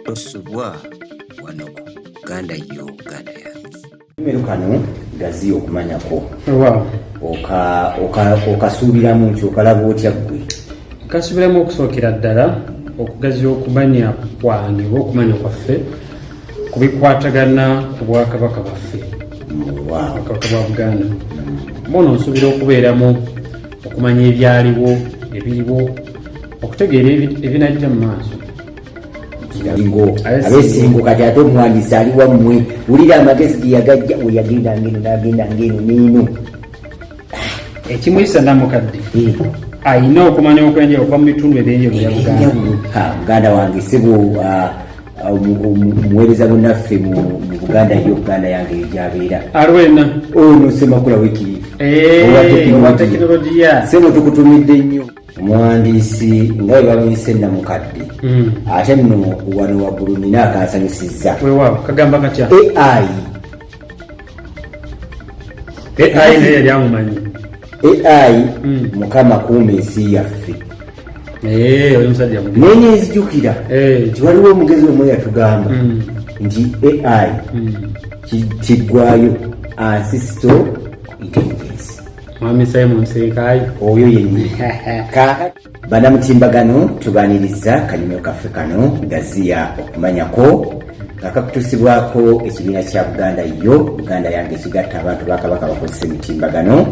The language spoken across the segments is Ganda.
Tosubwa wano ku Buganda yo Buganda yange. Kanyomero kano gaziya okumanya kwo. Okasuubiramu nti okalaba otya ggwe? Nkasuubiramu okusookera ddala okugaziya okumanya kwange oba okumanya kwaffe ku bikwatagana ku bwakabaka bwaffe, obwakabaka bwa Buganda. Muno nsuubira okubeeramu okumanya ebyaliwo, ebiriwo, okutegeera ebinajja mu maaso. Kirango abesingo kati ate omuwandiisi ali wammwe, wulira amagezi ge yagajja weyagenda ngeno n'agenda ngeno n'eno. Ekimuyisa namukadde ayina okumanya okwenjawulo okuva mu bitundu ebyenjawulo bya Buganda. Muganda wange sebo, omuweereza munnaffe mu Buganda yo Buganda yange eyo gyabeera. Alwena. Ono Ssemakula wekiriifu owa tekinologiya. Sebo, tukutumidde nnyo. Omuwandiisi nga bwe bamuyise namukadde, ate nno wano waggulu nina akansanyusizza. Weewaawo, kagamba katya? AI. AI naye yali amumanyi. AI. Mukama kuuma ensi yaffe. Oli musajja mugezi. Naye nenzijukira nti waliwo omugezi omu yatugamba nti AI kiggwayo ancestral intelligence. Mwami Simon Sekayi. Oyo yennyini. Kaakati banamutimbagano, tubaniriza kanyumiro kaffe kano gaziya okumanyako, nga kakutuusibwako ekibiina kya Buganda yo Buganda yange, ekigatta abantu ba Kabaka bakozesa emitimbagano,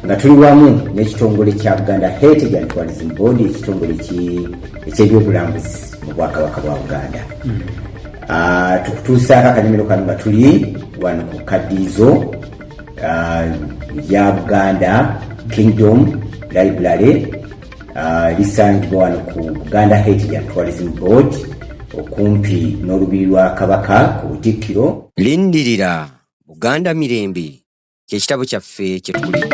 nga tuli wamu n'ekitongole kya Buganda Heritage and Tourism Board, ekitongole ekyebyobulambuzi mu Bwakabaka bwa Buganda. Tukutuusaako akanyumiro kano nga tuli wano ku kaddiizo lya Buganda Kingdom Library, lisangibwa wano ku Buganda Heritage and Tourism Board, okumpi n'olubiri lwa Kabaka ku Butikkiro. Lindirira Buganda Mirembe kyekitabo kyaffe kye tuli.